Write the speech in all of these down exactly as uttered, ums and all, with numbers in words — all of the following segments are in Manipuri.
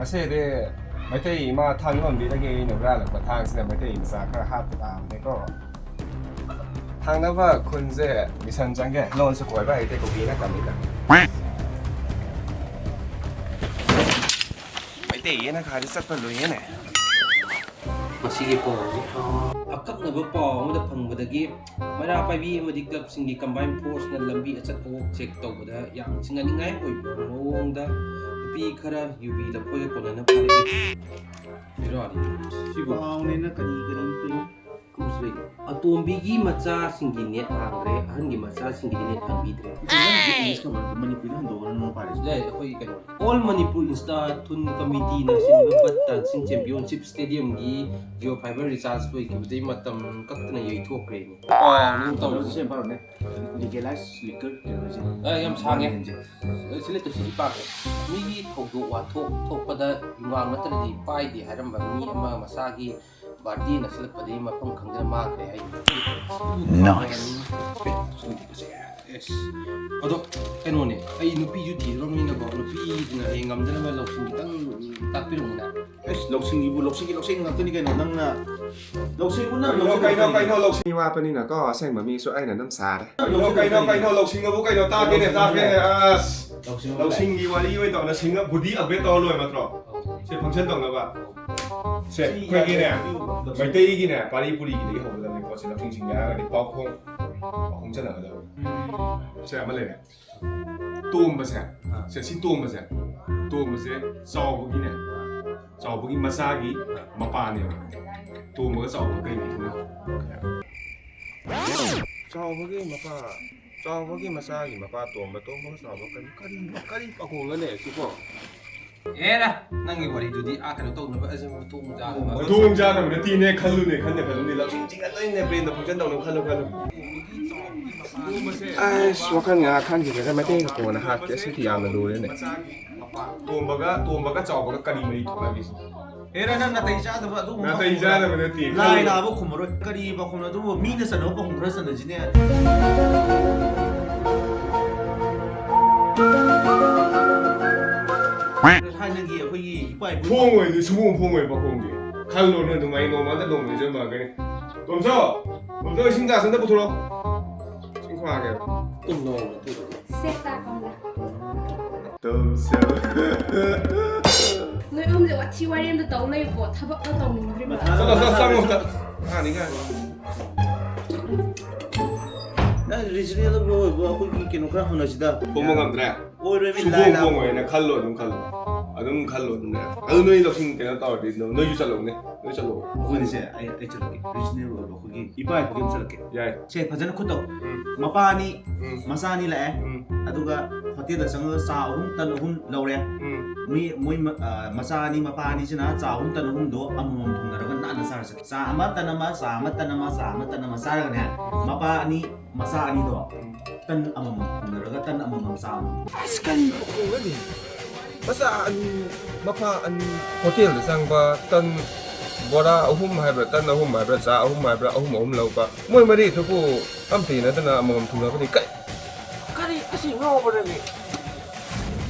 ꯉꯁꯤꯗꯤ ꯃꯩꯇꯩ ꯏꯃꯥ ꯊꯥꯡ ꯌꯣꯟꯕꯤꯗꯒꯤ ꯑꯩꯅ ꯍꯨꯔꯥꯜꯂꯛꯄ ꯊꯥꯡꯁꯤꯅ ꯃꯩꯇꯩ ꯃꯆꯥ ꯈꯔ ꯍꯥꯠꯄ ꯇꯥꯕꯅꯤꯀꯣ꯫ ꯊꯥꯡꯅꯕ ꯈꯨꯟꯁꯦ ꯃꯤꯁꯟ ꯆꯪꯒꯦ, ꯂꯣꯟꯁꯨ ꯀꯣꯏꯕ ꯍꯩꯇꯦ, ꯀꯨꯀꯤꯅ ꯇꯝꯃꯤ ꯇꯝꯃꯤ꯫ ꯃꯩꯇꯩ ꯌꯦꯅ ꯈꯥꯗꯤ ꯆꯠꯄ ꯂꯣꯏꯌꯦꯅꯦ꯫ ꯃꯁꯤꯒꯤ ꯄꯥꯎꯁꯤ ꯑꯀꯛꯅꯕ ꯄꯥꯎ ꯑꯃꯗ ꯐꯪꯕꯗꯒꯤ ꯃꯩꯔꯥ ꯄꯥꯏꯕꯤ ꯑꯃꯗꯤ ꯀ꯭ꯂꯕꯁꯤꯡꯒꯤ ꯀꯝꯕꯥꯏꯟ ꯐꯣꯔꯁꯅ ꯂꯝꯕꯤ ꯑꯆꯠ ꯑꯋꯣꯛ ꯆꯦꯛ ꯇꯧꯕꯗ ꯌꯥꯝ ꯆꯤꯡꯅꯅꯤꯡꯉꯥꯏ ꯑꯣꯏꯕ ꯃꯑꯣꯡꯗ ꯅꯨꯄꯤ ꯈꯔ ꯌꯨꯕꯤ ꯂꯐꯣꯏꯒ ꯀꯣꯟꯅꯅ ꯐꯥꯔꯛꯏ꯫ ꯕꯦꯔꯥꯅꯤ꯫ ꯁꯤꯕꯨ ꯄꯥꯎꯅꯦꯅ ꯀꯔꯤ ꯀꯔꯤ ꯀꯔꯤ ꯑꯃꯁꯨ ꯂꯩ꯫ ꯑꯇꯣꯝꯕꯤꯒꯤ ꯃꯆꯥꯁꯤꯡꯒꯤ ꯅꯦꯠ ꯍꯥꯡꯈ꯭ꯔꯦ, ꯑꯍꯟꯒꯤ ꯃꯆꯥꯁꯤꯡꯒꯤꯗꯤ ꯅꯦꯠ ꯍꯥꯡꯕꯤꯗ꯭ꯔꯦ꯫ ꯏꯪꯂꯤꯁꯀ ꯃꯅꯤꯄꯨꯔꯤꯗ ꯍꯟꯗꯣꯛꯑꯒ ꯅꯣꯡꯃ ꯄꯥꯔꯤꯁꯦ꯫ ꯌꯥꯏ, ꯑꯩꯈꯣꯏ ꯀꯩꯅꯣ, All Manipur Insta Thun Committee-ꯅ ꯁꯤꯟꯕ ꯕꯠ ꯗꯥꯟꯁꯤꯡ ꯆꯦꯝꯄꯤꯌꯟꯁꯤꯞ ꯁ꯭ꯇꯦꯗꯤꯌꯝꯒꯤ Jio Fiber recharge ꯂꯣꯏꯈꯤꯕꯗꯩ ꯃꯇꯝ ꯀꯛꯇꯅ ꯌꯩꯊꯣꯛꯈ꯭ꯔꯦꯅꯦ꯫ ꯑꯣ, ꯅꯪ ꯇꯧꯔꯤꯁꯦ꯫ ꯁꯦꯝ ꯄꯥꯔꯝꯃꯦ꯫ Legalize liquor ꯀꯩꯅꯣꯁꯦ꯫ ꯑꯦ, ꯌꯥꯝ ꯁꯥꯡꯉꯦ꯫ ꯁꯤ ꯂꯩꯇ ꯁꯤꯁꯤ ꯄꯥꯒꯦ꯫ ꯃꯤꯒꯤ ꯊꯧꯗꯣꯛ ꯋꯥꯊꯣꯛ ꯊꯣꯛꯄꯗ ꯌꯨꯉꯥꯡ ꯅꯠꯇ꯭ꯔꯗꯤ ꯄꯥꯏꯗꯦ ꯍꯥꯏꯔꯝꯕ ꯃꯤ ꯑꯃ ꯃꯁꯥꯒꯤ ꯕꯥꯔꯗꯦ ꯅꯛꯁꯤꯜꯂꯛꯄꯗꯒꯤ ꯃꯐꯝ ꯈꯪꯗꯅ ꯃꯥꯡꯈ꯭ꯔꯦ ꯍꯥꯏ꯫ Nice. ꯑꯦꯁ꯫ ꯑꯗꯣ ꯀꯩꯅꯣꯅꯦ, ꯑꯩ ꯅꯨꯄꯤꯁꯨ ꯊꯤꯗ꯭ꯔꯕꯅꯤꯅꯀꯣ, ꯅꯨꯄꯤꯗꯨꯅ ꯍꯌꯦꯡ ꯉꯝꯗꯅꯕ ꯂꯧꯁꯤꯡ ꯈꯤꯇꯪ ꯇꯥꯛꯄꯤꯔꯝꯃꯨꯅꯦ꯫ ꯑꯦꯁ, ꯂꯧꯁꯤꯡꯒꯤꯕꯨ ꯂꯧꯁꯤꯡꯒꯤ ꯂꯧꯁꯤꯡ ꯉꯥꯛꯇꯅꯤ ꯀꯩꯅꯣ, ꯅꯪꯅ ꯂꯧꯁꯤꯡꯕꯨ ꯅꯪ ꯀꯩꯅꯣ, ꯂꯧꯁꯤꯡ ꯀꯩꯅꯣ, ꯀꯩꯅꯣ, ꯂꯧꯁꯤꯡ ꯋꯥꯠꯄꯅꯤꯅꯀꯣ, ꯑꯁꯦꯡꯕ ꯃꯤꯁꯨ ꯑꯩꯅ ꯑꯗꯨꯝ ꯁꯥꯔꯦ꯫ ꯀꯩꯅꯣ, ꯀꯩꯅꯣ, ꯀꯩꯅꯣ, ꯂꯧꯁꯤꯡ ꯑꯕꯨ ꯀꯩꯅꯣ, ꯇꯥꯒꯦꯅꯦ, ꯇꯥꯒꯦꯅꯦ, ꯑꯁ꯫ ꯂꯧꯁꯤꯡ ꯂꯧꯁꯤꯡꯒꯤ ꯋꯥꯔꯤ ꯑꯣꯏꯅ ꯇꯧꯔ, ꯁꯤꯡ ꯑꯕꯨꯗꯤ upgrade ꯇꯧꯔ ꯂꯣꯏꯔꯦ ꯅꯠꯇ꯭ꯔꯣ? ꯁꯦ, function ꯇꯧꯅꯕ꯫ ꯁꯦ, ꯑꯩꯈꯣꯏꯒꯤꯅꯦ, ꯃꯩꯇꯩꯒꯤꯅꯦ, ꯄꯥꯔꯤ ꯄꯨꯔꯤꯒꯤꯗꯒꯤ ꯍꯧꯒꯗꯕꯅꯦ ꯄꯣꯠꯁꯦ, ꯂꯧꯁꯤꯡ ꯁꯤꯡ ꯍꯥꯏꯔꯒꯗꯤ ꯄꯥꯎꯈꯣꯡ ꯑꯍꯨꯝ ꯆꯠꯅꯒꯗꯕ꯫ ꯁꯦ, ꯑꯃ ꯂꯩꯔꯦ꯫ ꯇꯣꯝꯕꯁꯦ, ꯑꯥ꯫ ꯁꯦ, ꯁꯤ ꯇꯣꯝꯕꯁꯦ, ꯇꯣꯝꯕꯁꯦ ꯆꯥꯎꯕꯒꯤꯅꯦ, ꯆꯥꯎꯕꯒꯤ ꯃꯆꯥꯒꯤ ꯃꯄꯥꯅꯦꯕ꯫ ꯇꯣꯝꯕꯒ ꯆꯥꯎꯕꯒ ꯀꯩ ꯃꯤꯡ ꯊꯣꯟꯅꯩ? ꯆꯥꯎꯕꯒꯤ ꯃꯄꯥ, ꯆꯥꯎꯕꯒꯤ ꯃꯆꯥꯒꯤ ꯃꯄꯥ ꯇꯣꯝꯕ, ꯇꯣꯝꯕꯒ ꯆꯥꯎꯕ ꯀꯔꯤ, ꯀꯔꯤ, ꯀꯔꯤ ꯄꯥꯈꯣꯡꯅꯣꯅꯦ ꯁꯤꯕꯣ? ꯑꯦꯔꯥ, ꯅꯪꯒꯤ ꯋꯥꯔꯤꯗꯨꯗꯤ ꯑꯥ ꯀꯩꯅꯣ ꯇꯧꯅꯕ, ꯑꯁ, ꯃꯇꯣꯡ ꯆꯥꯅꯕ꯫ ꯃꯇꯣꯡ ꯆꯥꯅꯕ ꯅꯠꯇꯦꯅꯦ, ꯈꯜꯂꯨꯅꯦ, ꯈꯟꯅ ꯈꯜꯂꯨꯅꯦ, ꯂꯧꯁꯤꯡ ꯆꯤꯡꯍꯜꯂꯣꯏꯅꯦ, brain-ꯗ function ꯇꯧꯅꯕ ꯈꯜꯂꯨ, ꯈꯜꯂꯨ꯫ ꯑꯁ, ꯋꯥꯈꯜ ꯉꯥꯏꯍꯥꯛ ꯈꯟꯈꯤꯗ꯭ꯔꯒ ꯃꯩꯇꯩꯒꯤ ꯀꯣꯟꯅ ꯍꯥꯠꯀꯦ, ꯁꯤꯗꯤ ꯌꯥꯝꯅ ꯂꯨꯔꯦꯅꯦ꯫ ꯇꯣꯝꯕꯒ, ꯇꯣꯝꯕꯒ ꯆꯥꯎꯕꯒ ꯀꯔꯤ ꯃꯔꯤ ꯊꯣꯛꯅꯒꯦ ꯁꯤꯅꯤ? ꯍꯦꯔꯥ, ꯅꯪ ꯅꯥꯇꯩ ꯆꯥꯗꯕ ꯑꯗꯨꯒꯨꯝꯕ ꯅꯥꯇꯩ ꯍꯪꯕꯗꯣ ꯆꯥꯗꯕ ꯅꯠꯇꯦ, ꯂꯥꯏ ꯈꯜꯂꯨ꯫ ꯂꯥꯛꯑꯕ ꯈꯨꯝꯃꯔꯣꯏ꯫ ꯀꯔꯤ ꯄꯥꯎꯈꯨꯝꯅꯣ ꯑꯗꯨꯕꯨ? ꯃꯤꯅ ꯆꯟꯅꯕ ꯄꯥꯎꯈꯨꯝ ꯈꯔ ꯆꯟꯅꯁꯤꯅꯦ꯫ ꯊꯥꯏꯅꯒꯤ ꯑꯩꯈꯣꯏꯒꯤ ꯐꯣꯡꯉꯣꯏ, ꯅꯣꯏ ꯁꯨꯡꯐꯣꯡ ꯐꯣꯡꯉꯣꯏ ꯄꯥꯈꯣꯡꯗꯤ꯫ ꯈꯜꯂꯣ ꯅꯣꯏ ꯑꯗꯨꯃꯥꯏꯅ ꯅꯣꯡꯃ ꯅꯠꯇ꯭ꯔ ꯅꯣꯡꯃ ꯅꯤꯡꯁꯤꯡꯂꯛꯀꯅꯤ꯫ ꯇꯣꯝꯆꯧ, ꯇꯣꯝꯆꯧ, ꯏꯁꯤꯡ ꯒ꯭ꯂꯥꯁ ꯑꯝꯇ ꯄꯨꯊꯣꯔꯛꯑꯣ꯫ ꯏꯁꯤꯡ ꯈꯣꯉꯛꯑꯒꯦꯕ꯫ ꯇꯨꯝ ꯅꯣꯡꯃ ꯇꯨꯝ꯫ ꯁꯦ, ꯆꯥꯛ ꯑꯃꯒ꯫ ꯇꯣꯝꯆꯧ꯫ ꯅꯣꯏ ꯑꯍꯨꯝꯁꯦ ꯋꯥꯊꯤ ꯋꯥꯔꯦꯝꯗ ꯇꯧ ꯂꯩꯀꯣ, ꯊꯕꯛ ꯑꯃ ꯇꯧꯅꯤꯡꯗ꯭ꯔꯤꯕ꯫ ꯆꯠꯂꯣ, ꯆꯠꯂꯣ, ꯆꯪꯉꯣ ꯑꯝꯇ꯫ ꯀꯥꯅꯤ, ꯀꯥꯅꯤ꯫ ꯅꯪ reasonable ꯑꯣꯏꯕ ꯑꯩꯈꯣꯏꯒꯤ ꯀꯩꯅꯣ ꯈꯔ ꯍꯪꯅꯁꯤꯗ꯫ ꯈꯨꯝꯕ ꯉꯝꯗ꯭ꯔꯦ? ꯑꯣꯏꯔꯣꯏ, ꯃꯤ ꯁꯨꯡꯈꯨꯝ ꯂꯥꯏ ꯂꯥ- ꯈꯨꯝꯃꯣꯏꯅ ꯈꯜꯂꯣ, ꯑꯗꯨꯝ ꯈꯜꯂꯣ꯫ ꯑꯗꯨꯝ ꯈꯜꯂꯣ, ꯑꯗꯨꯝ ꯂꯩꯔꯦ꯫ ꯑꯗꯨ ꯅꯣꯏ ꯂꯧꯁꯤꯡ ꯀꯩꯅꯣ ꯇꯧꯔꯗꯤ, ꯅꯣꯏꯁꯨ ꯆꯠꯂꯣꯅꯦ, ꯅꯣꯏ ꯆꯠꯂꯣ꯫ ꯑꯩꯈꯣꯏꯅꯤꯁꯦ, ꯑꯩ, ꯑꯩ ꯆꯠꯂꯛꯀꯦ꯫ Reasonable ꯑꯣꯏꯕ ꯑꯩꯈꯣꯏꯒꯤ ꯏꯄꯥ ꯏꯄꯨꯒꯤ ꯑꯃ ꯆꯠꯂꯛꯀꯦ꯫ ꯌꯥꯏ꯫ ꯁꯦ, ꯐꯖꯅ ꯈꯨꯠ ꯇꯧ꯫ ꯎꯝ꯫ ꯃꯄꯥ ꯑꯅꯤ, ꯎꯝ꯫ ꯃꯆꯥ ꯑꯅꯤ ꯂꯥꯛꯑꯦ꯫ ꯎꯝ꯫ ꯑꯗꯨꯒ ꯍꯣꯇꯦꯜꯗ ꯆꯪꯉꯒ ꯆꯥ ꯑꯍꯨꯝ, ꯇꯟ ꯑꯍꯨꯝ ꯂꯧꯔꯦ꯫ ꯎꯝ꯫ ꯃꯤ, ꯃꯣꯏ ꯃ-, ꯑ, ꯃꯆꯥ ꯑꯅꯤ, ꯃꯄꯥ ꯑꯅꯤꯁꯤꯅ ꯆꯥ ꯑꯍꯨꯝ, ꯇꯟ ꯑꯍꯨꯝꯗꯣ ꯑꯃꯃꯝ ꯊꯨꯡꯅꯔꯒ ꯅꯥꯟꯅ ꯆꯥꯔꯁꯦ꯫ ꯆꯥ ꯑꯃ, ꯇꯟ ꯑꯃ, ꯆꯥ ꯑꯃ, ꯇꯟ ꯑꯃ, ꯆꯥ ꯑꯃ, ꯇꯟ ꯑꯃ ꯆꯥꯔꯒꯅꯦ, ꯃꯄꯥ ꯑꯅꯤ, ꯃꯆꯥ ꯑꯅꯤꯗꯣ ꯇꯟ ꯑꯃꯃꯝ ꯊꯨꯡꯅꯔꯒ ꯇꯟ ꯑꯃꯃꯝ ꯆꯥꯕ꯫ ꯑꯁ, ꯀꯔꯤ ꯄꯥꯈꯣꯡꯅꯣꯅꯦ? ꯃꯆꯥ ꯑꯅꯤ, ꯃꯄꯥ ꯑꯅꯤ, ꯍꯣꯇꯦꯜꯗ ꯆꯪꯕ, ꯇꯟ, ꯕꯣꯔꯥ ꯑꯍꯨꯝ ꯍꯥꯏꯕ꯭ꯔꯥ, ꯇꯟ ꯑꯍꯨꯝ ꯍꯥꯏꯕ꯭ꯔꯥ, ꯆꯥ ꯑꯍꯨꯝ ꯍꯥꯏꯕ꯭ꯔꯥ, ꯑꯍꯨꯝ ꯑꯍꯨꯝ ꯂꯧꯕ, ꯃꯣꯏ ꯃꯔꯤꯗꯨꯕꯨ ꯑꯝꯇ ꯌꯦꯟꯅꯗꯅ ꯑꯃꯃꯝ ꯊꯨꯡꯅꯕꯅꯤ꯫ ꯀꯔꯤ, ꯀꯔꯤ ꯑꯁꯤ ꯉꯥꯎꯕ꯭ꯔꯅꯦ?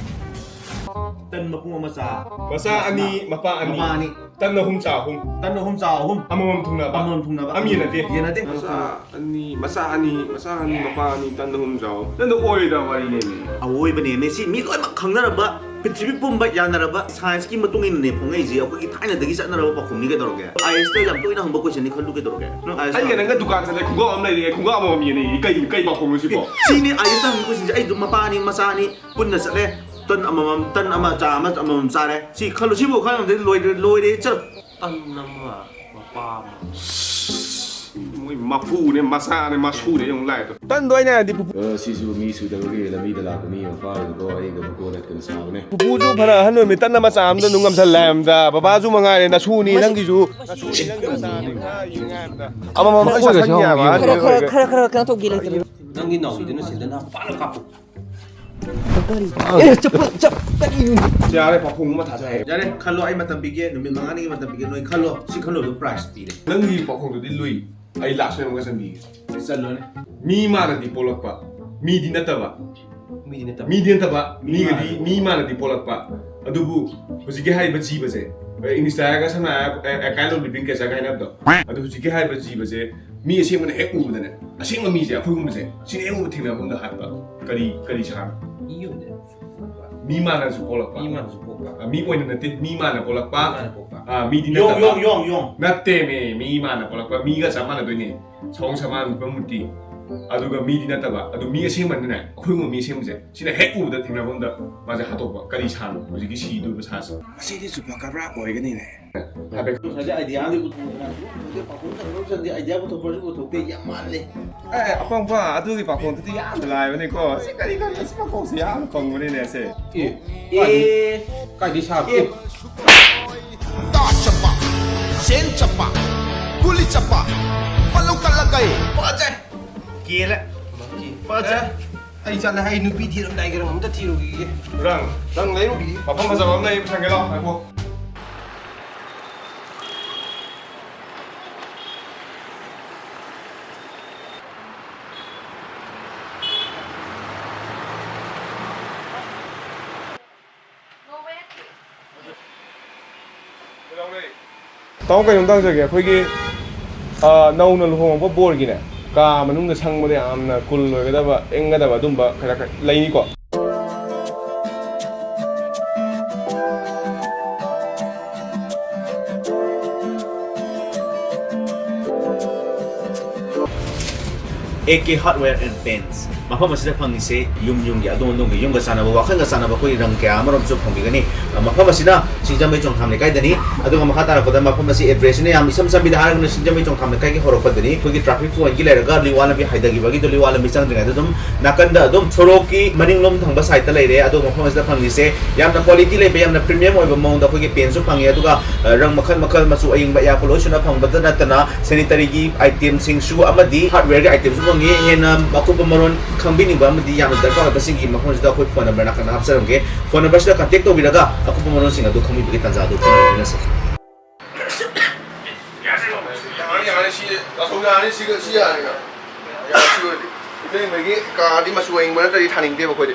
ꯇꯟ ꯃꯄꯨꯝ ꯑꯃ ꯆꯥ꯫ ꯃꯆꯥ ꯑꯅꯤ, ꯃꯄꯥ ꯑꯅꯤ꯫ ꯃꯄꯥ ꯑꯅꯤ꯫ ꯇꯟ ꯑꯍꯨꯝ ꯆꯥ ꯑꯍꯨꯝ꯫ ꯇꯟ ꯑꯍꯨꯝ ꯆꯥ ꯑꯍꯨꯝ꯫ ꯑꯃꯃꯝ ꯊꯨꯡꯅꯕ꯫ ꯑꯃꯃꯝ ꯊꯨꯡꯅꯕ꯫ ꯑꯃ ꯌꯦꯟꯅꯗꯦ꯫ ꯌꯦꯟꯅꯗꯦ꯫ ꯃꯆꯥ ꯑꯅꯤ, ꯃꯆꯥ ꯑꯅꯤ, ꯃꯆꯥ ꯑꯅꯤ, ꯃꯄꯥ ꯑꯅꯤ, ꯇꯟ ꯑꯍꯨꯝ ꯆꯥꯎ꯫ ꯅꯪꯗꯣ ꯑꯣꯏꯗꯕ ꯋꯥꯔꯤꯅꯦꯃꯤ꯫ ꯑꯋꯣꯏꯕꯅꯦꯃꯤ꯫ ꯁꯤ ꯃꯤ ꯂꯣꯏꯅꯃꯛ ꯈꯪꯅꯔꯕ, ꯄ꯭ꯔꯤꯊꯤꯕꯤ ꯄꯨꯝꯕ ꯌꯥꯅꯔꯕ, science ꯀꯤ ꯃꯇꯨꯡ ꯏꯟꯅꯅꯦ ꯐꯣꯡꯉꯛꯏꯁꯦ꯫ ꯑꯩꯈꯣꯏꯒꯤ ꯊꯥꯏꯅꯗꯒꯤ ꯆꯠꯅꯔꯕ ꯄꯥꯎꯈꯨꯝꯅꯤ ꯀꯩꯗꯧꯔꯒꯦ? ꯑꯥꯏ ꯑꯦꯁꯇ ꯌꯥꯝ ꯇꯣꯏꯅ ꯍꯪꯕ question ꯅꯤ, ꯈꯜꯂꯨ ꯀꯩꯗꯧꯔꯒꯦ? ꯅꯪ ꯑꯥꯏ ꯑꯦꯁ ꯑꯩꯒ ꯅꯪꯒ ꯗꯨꯀꯥꯟ ꯆꯠꯂꯦ, ꯈꯣꯡꯒ꯭ꯔꯥꯎ ꯑꯃ ꯂꯩꯔꯛꯑꯦ, ꯈꯣꯡꯒ꯭ꯔꯥꯎ ꯑꯃꯃꯝ ꯌꯦꯟꯅꯩ꯫ ꯀꯩ, ꯀꯩ ꯄꯥꯎꯈꯨꯝꯅꯣ ꯁꯤꯕꯣ? ꯁꯤꯅꯤ ꯑꯥꯏ ꯑꯦꯁꯇ ꯍꯪꯕ question ꯁꯦ꯫ ꯑꯩ ꯑꯗꯨꯝ ꯃꯄꯥ ꯑꯅꯤ, ꯃꯆꯥ ꯑꯅꯤ, ꯄꯨꯟꯅ ꯆꯠꯂꯦ꯫ ꯇꯟ ꯑꯃꯃꯝ, ꯇꯟ ꯑꯃ, ꯆꯥ ꯑꯃ, ꯑꯃꯃꯝ ꯆꯥꯔꯦ꯫ ꯁꯤ ꯈꯜꯂꯨ, ꯁꯤꯕꯨ ꯈꯜꯂꯨ ꯉꯝꯗ꯭ꯔꯗꯤ ꯂꯣꯏꯔꯦ, ꯂꯣꯏꯔꯦ, ꯆꯠꯂꯣ꯫ ꯇꯟ ꯑꯃ, ꯃꯄꯥ ꯑꯃ꯫ ꯃꯣꯏ ꯃꯄꯨꯅꯦ, ꯃꯆꯥꯅꯦ, ꯃꯁꯨꯅꯦ, ꯑꯃꯨꯛ ꯂꯥꯛꯏꯗꯣ꯫ ꯇꯟꯗꯣ ꯑꯩꯅ ꯍꯥꯏꯗꯤ ꯄꯨꯄꯨ꯫ ꯑ, ꯁꯤꯁꯨ ꯃꯤ ꯁꯨꯗꯕꯒꯤ ꯂꯝꯕꯤꯗ ꯂꯥꯛꯄ ꯃꯤ ꯑꯃ ꯐꯥꯔꯒꯀꯣ, ꯑꯩꯒ ꯃꯀꯣꯟ ꯅꯠꯇꯅ ꯁꯥꯕꯅꯦ꯫ ꯄꯨꯄꯨꯁꯨ ꯐꯅ ꯑꯍꯟ ꯑꯣꯏꯃꯤ, ꯇꯟ ꯑꯃ ꯆꯥ ꯑꯃꯗ ꯑꯗꯨꯝ ꯉꯝꯁꯜꯂꯦ ꯍꯥꯏꯕꯗ, ꯕꯕꯥꯁꯨ ꯃꯉꯥꯏꯔꯦ, ꯅꯁꯨꯅꯤ, ꯅꯁꯨ-, ꯅꯪꯒꯤꯁꯨ, ꯅꯁꯨꯅꯤ, ꯅꯪꯒꯤ ꯅꯆꯥꯅꯤ, ꯅꯪꯒꯤ ꯉꯥꯏꯕꯗ꯫ ꯑꯃꯃꯝ ꯂꯣꯏ ꯆꯥꯁꯟ ꯌꯥꯕ ꯑꯍꯟ ꯈꯔ, ꯈꯔ, ꯑꯣꯏꯔꯒ꯫ ꯈꯔ, ꯈꯔ ꯀꯩꯅꯣ ꯇꯧꯒꯦ ꯂꯩꯇ꯭ꯔꯦ꯫ ꯅꯪꯒꯤ ꯅꯥꯎꯕꯤꯗꯨꯅ ꯁꯤꯗꯅ ꯄꯥꯛꯅ ꯀꯥꯞꯄꯨ꯫ ꯑꯦ, ꯆꯞ, ꯆꯞ, ꯀꯔꯤꯅꯣ? ꯌꯥꯔꯦ, ꯄꯥꯈꯣꯡ ꯑꯃ ꯊꯥꯖ ꯍꯥꯏ꯫ ꯌꯥꯔꯦ, ꯈꯜꯂꯣ, ꯑꯩ ꯃꯇꯝ ꯄꯤꯒꯦ, ꯅꯨꯃꯤꯠ ꯃꯉꯥꯅꯤꯒꯤ ꯃꯇꯝ ꯄꯤꯒꯦ, ꯅꯣꯏ ꯈꯜꯂꯣ, ꯁꯤ ꯈꯜꯂꯣ, ꯑꯗꯨ prize ꯄꯤꯔꯦ꯫ ꯅꯪꯒꯤ ꯄꯥꯈꯣꯡꯗꯨꯗꯤ ꯂꯨꯏ, ꯑꯩ last ꯑꯣꯏꯅ ꯑꯃꯒ ꯆꯟꯕꯤꯒꯦ꯫ ꯆꯜꯂꯣꯅꯦ꯫ ꯃꯤ ꯃꯥꯅꯗꯤ ꯄꯣꯛꯂꯛꯄ, ꯃꯤꯗꯤ ꯅꯠꯇꯕ꯫ ꯃꯤꯗꯤ ꯅꯠꯇꯕ꯫ ꯃꯤꯗꯤ ꯅꯠꯇꯕ, ꯃꯤ ꯃꯤꯒꯗꯤ ꯃꯥꯅꯗꯤ ꯃꯤ ꯃꯥꯅꯗꯤ ꯄꯣꯛꯂꯛꯄ, ꯑꯗꯨꯕꯨ ꯍꯧꯖꯤꯛꯀꯤ ꯍꯥꯏꯔꯤꯕ ꯖꯤꯕꯁꯦ, ꯏꯪꯂꯤꯁꯇ ꯍꯥꯏꯔꯒ ꯁꯝꯅ ꯍꯥꯏꯔꯕ, ꯑꯦ, ꯑꯦ, kind of living creature ꯀꯥꯏꯅ ꯍꯥꯏꯕꯗꯣ, ꯑꯗꯣ ꯍꯧꯖꯤꯛꯀꯤ ꯍꯥꯏꯔꯤꯕ ꯖꯤꯕꯁꯦ ꯃꯤ ꯑꯁꯦꯡꯕꯅ ꯍꯦꯛ ꯎꯕꯗꯅꯦ, ꯑꯁꯦꯡꯕ ꯃꯤꯁꯦ, ꯑꯩꯈꯣꯏꯒꯨꯝꯕꯁꯦ, ꯁꯤꯅ ꯍꯦꯛ ꯎꯕ ꯊꯦꯡꯅꯕ ꯃꯇꯝꯗ ꯍꯥꯠꯄ꯫ ꯀꯔꯤ, ꯀꯔꯤ ꯁꯥꯅꯣ? ꯃꯤ ꯑꯣꯏꯅ ꯄꯣꯛꯂꯛꯄ꯫ ꯃꯤ ꯃꯥꯟꯅꯁꯨ ꯄꯣꯛꯂꯛꯄ꯫ ꯃꯤ ꯃꯥꯟꯅꯁꯨ ꯄꯣꯛꯄ꯫ ꯑ, ꯃꯤ ꯑꯣꯏꯅ ꯅꯠꯇꯦ, ꯃꯤ ꯃꯥꯟꯅ ꯄꯣꯛꯂꯛꯄ꯫ ꯃꯤ ꯃꯥꯟꯅ ꯄꯣꯛꯄ꯫ ꯑ, ꯃꯤꯗꯤ ꯌꯣꯡ, ꯅꯠꯇꯕ꯫ ꯌꯣꯡ, ꯌꯣꯡ, ꯌꯣꯡ꯫ ꯅꯠꯇꯦꯃꯦ, ꯃꯤ ꯃꯥꯟꯅ ꯄꯣꯛꯂꯛꯄ, ꯃꯤꯒ ꯆꯞ ꯃꯥꯟꯅꯗꯣꯏꯅꯦ꯫ ꯁꯑꯣꯡ ꯁꯃꯥꯟ ꯃꯨꯔꯇꯤ꯫ ꯑꯗꯨꯒ ꯃꯤꯗꯤ ꯅꯠꯇꯕ꯫ ꯑꯗꯨ ꯃꯤ ꯑꯁꯦꯡꯕꯅꯤꯅꯦ, ꯑꯩꯈꯣꯏꯒꯨꯝꯕ ꯃꯤ ꯑꯁꯦꯡꯕꯁꯦ꯫ ꯁꯤꯅ ꯍꯦꯛ ꯎꯕꯗ ꯊꯦꯡꯅꯕ ꯃꯇꯝꯗ ꯃꯥꯁꯦ ꯍꯥꯠꯇꯣꯛꯄ꯫ ꯀꯔꯤ ꯁꯥꯅꯣ ꯍꯧꯖꯤꯛꯀꯤ ꯁꯤꯗꯣꯏꯕ ꯁꯥꯁꯦ? ꯃꯁꯤꯗꯤ ꯆꯨꯄꯥꯀꯥꯕ꯭ꯔꯥ ꯑꯣꯏꯒꯅꯤꯅꯦ꯫ ꯍꯥꯏꯐꯦꯠ꯫ ꯉꯁꯥꯏꯗꯤ ꯑꯥꯏꯗꯤꯌꯥ ꯑꯃꯗꯤ ꯄꯨꯊꯣꯛꯑꯦ꯫ ꯍꯧꯖꯤꯛ ꯄꯥꯈꯣꯟ ꯆꯟꯕ ꯆꯟꯗꯦ, ꯑꯥꯏꯗꯤꯌꯥ ꯄꯨꯊꯣꯛꯄꯁꯨ ꯄꯨꯊꯣꯛꯇꯦ, ꯌꯥꯝ ꯃꯥꯜꯂꯦ꯫ ꯑꯦ, ꯑꯄꯪꯕ, ꯑꯗꯨꯒꯤ ꯄꯥꯈꯣꯟꯗꯨꯗꯤ ꯌꯥꯝꯅ ꯂꯥꯏꯕꯅꯤꯀꯣ꯫ ꯁꯤ ꯀꯔꯤ ꯀꯔꯤ, ꯑꯁꯤ ꯄꯥꯈꯣꯟꯁꯦ ꯌꯥꯝꯅ ꯄꯪꯕꯅꯤꯅꯦ ꯁꯦ꯫ ꯑꯦ, ꯑꯦ, ꯀꯥꯏꯗꯩ ꯁꯥꯕ? ꯑꯦ꯫ ꯇꯥ ꯆꯠꯄ, ꯁꯦꯟ ꯆꯠꯄ, ꯀꯨꯂꯤ ꯆꯠꯄ, ꯃꯜꯂꯨ ꯀꯠꯂꯒꯩ꯫ ꯐꯖꯩ꯫ ꯀꯦꯂꯦ꯫ ꯐꯖꯩ꯫ ꯑꯩ ꯆꯠꯂꯦ, ꯑꯩ ꯅꯨꯄꯤ ꯊꯤꯔꯝꯗꯥꯏꯒꯤ ꯔꯪ ꯑꯝꯇ ꯊꯤꯔꯨꯈꯤꯒꯦ꯫ ꯔꯪ? ꯔꯪ ꯂꯩꯔꯨꯈꯤꯒꯦ꯫ ꯃꯐꯝ ꯐꯖꯕ ꯑꯃ ꯂꯩ, ꯄꯨꯁꯟꯒꯦ ꯂꯥꯎ, ꯉꯥꯏꯈꯣ꯫ ꯇꯥꯃꯣ, ꯀꯩꯅꯣꯝꯇ ꯍꯪꯖꯒꯦ꯫ ꯑꯩꯈꯣꯏꯒꯤ, ꯑ, ꯅꯧꯅ ꯂꯨꯍꯣꯡꯉꯛꯄ ꯕꯣꯔꯒꯤꯅꯦ, ꯀꯥ ꯃꯅꯨꯡꯗ ꯁꯪꯕꯗ ꯌꯥꯝꯅ ꯀꯨꯜ ꯑꯣꯏꯒꯗꯕ, ꯏꯪꯒꯗꯕ ꯑꯗꯨꯝꯕ ꯈꯔ ꯈꯔ ꯂꯩꯅꯤꯀꯣ? A K Hardware and Paints꯫ ꯃꯐꯝ ꯑꯁꯤꯗ ꯐꯪꯉꯤꯁꯦ ꯌꯨꯝ ꯌꯨꯝꯒꯤ, ꯑꯗꯣꯝ ꯑꯗꯣꯝꯒꯤ ꯌꯨꯝꯒ ꯆꯥꯟꯅꯕ, ꯋꯥꯈꯜꯒ ꯆꯥꯟꯅꯕ ꯑꯩꯈꯣꯏꯒꯤ ꯔꯪ ꯀꯌꯥ ꯑꯃꯔꯣꯝꯁꯨ ꯐꯪꯕꯤꯒꯅꯤ꯫ ꯑ, ꯃꯐꯝ ꯑꯁꯤꯅ ꯁꯤꯡꯖꯃꯩ ꯆꯣꯡꯊꯥꯝ ꯂꯩꯀꯥꯏꯗꯅꯤ꯫ ꯑꯗꯨꯒ ꯃꯈꯥ ꯇꯥꯔꯛꯄꯗ ꯃꯐꯝ ꯑꯁꯤ address ꯁꯤꯅ ꯌꯥꯝ ꯏꯁꯝ ꯁꯝꯕꯤꯗ ꯍꯥꯏꯔꯒꯅ ꯁꯤꯡꯖꯃꯩ ꯆꯣꯡꯊꯥꯝ ꯂꯩꯀꯥꯏꯒꯤ ꯍꯧꯔꯛꯄꯗꯅꯤ꯫ ꯑꯩꯈꯣꯏꯒꯤ traffic point ꯀꯤ ꯂꯩꯔꯒ ꯂꯤꯋꯥ ꯂꯝꯕꯤ ꯍꯥꯏꯊꯈꯤꯕꯒꯤꯗꯣ, ꯂꯤꯋꯥ ꯂꯝꯕꯤ ꯆꯪꯗ꯭ꯔꯤꯉꯩꯗ ꯑꯗꯨꯝ ꯅꯥꯀꯟꯗ ꯑꯗꯨꯝ ꯁꯣꯔꯣꯛꯀꯤ ꯃꯅꯤꯡꯂꯣꯝ ꯊꯪꯕ side ꯇ ꯂꯩꯔꯦ꯫ ꯑꯗꯣ ꯃꯐꯝ ꯑꯁꯤꯗ ꯐꯪꯉꯤꯁꯦ ꯌꯥꯝꯅ quality ꯂꯩꯕ, ꯌꯥꯝꯅ premium ꯑꯣꯏꯕ ꯃꯑꯣꯡꯗ ꯑꯩꯈꯣꯏꯒꯤ paint ꯁꯨ ꯐꯪꯉꯤ꯫ ꯑꯗꯨꯒ, ꯑ, ꯔꯪ ꯃꯈꯜ ꯃꯈꯜ, ꯃꯆꯨ ꯑꯌꯤꯡꯕ, ꯑꯌꯥꯛꯄ ꯂꯣꯏ ꯁꯨꯅ ꯐꯪꯕꯇ ꯅꯠꯇꯅ sanitary ꯒꯤ item ꯁꯤꯡꯁꯨ ꯑꯃꯗꯤ hardware ꯒꯤ item ꯁꯨ ꯐꯪꯉꯤ꯫ ꯍꯦꯟꯅ ꯑꯀꯨꯞꯄ ꯃꯔꯣꯜ ꯈꯪꯕꯤꯅꯤꯡꯕ ꯑꯃꯗꯤ ꯌꯥꯝꯅ ꯗꯔꯀꯥꯔ ꯑꯣꯏꯕꯁꯤꯡꯒꯤ ꯃꯐꯝꯁꯤꯗ ꯑꯩꯈꯣꯏ phone number ꯅꯥꯀꯟꯗ ꯍꯥꯞꯆꯔꯝꯒꯦ꯫ Phone number ꯁꯤꯗ contact ꯇꯧꯕꯤꯔꯒ ꯑꯀꯨꯞꯄ ꯃꯔꯣꯜꯁꯤꯡ ꯑꯗꯨ ꯈꯪꯕꯤꯕꯒꯤ ꯇꯥꯟꯖꯥ ꯑꯗꯨ ꯄꯤꯅꯕ ꯍꯣꯠꯅꯁꯤ꯫ ꯌꯥꯔꯅꯤ, ꯌꯥꯔꯅꯤ, ꯁꯤ, ꯗꯥ ꯁꯣꯝ ꯌꯥꯔꯅꯤ, ꯁꯤꯒ, ꯁꯤ ꯌꯥꯔꯅꯤꯅ꯫ ꯌꯥꯔꯦ, ꯁꯤ ꯑꯣꯏꯔꯗꯤ꯫ ꯏꯇꯩꯃꯒꯤ ꯀꯥꯗꯤ ꯃꯆꯨ ꯑꯌꯤꯡꯕ ꯅꯠꯇ꯭ꯔꯗꯤ ꯊꯥꯅꯤꯡꯗꯦꯕ ꯑꯩꯈꯣꯏꯗꯤ꯫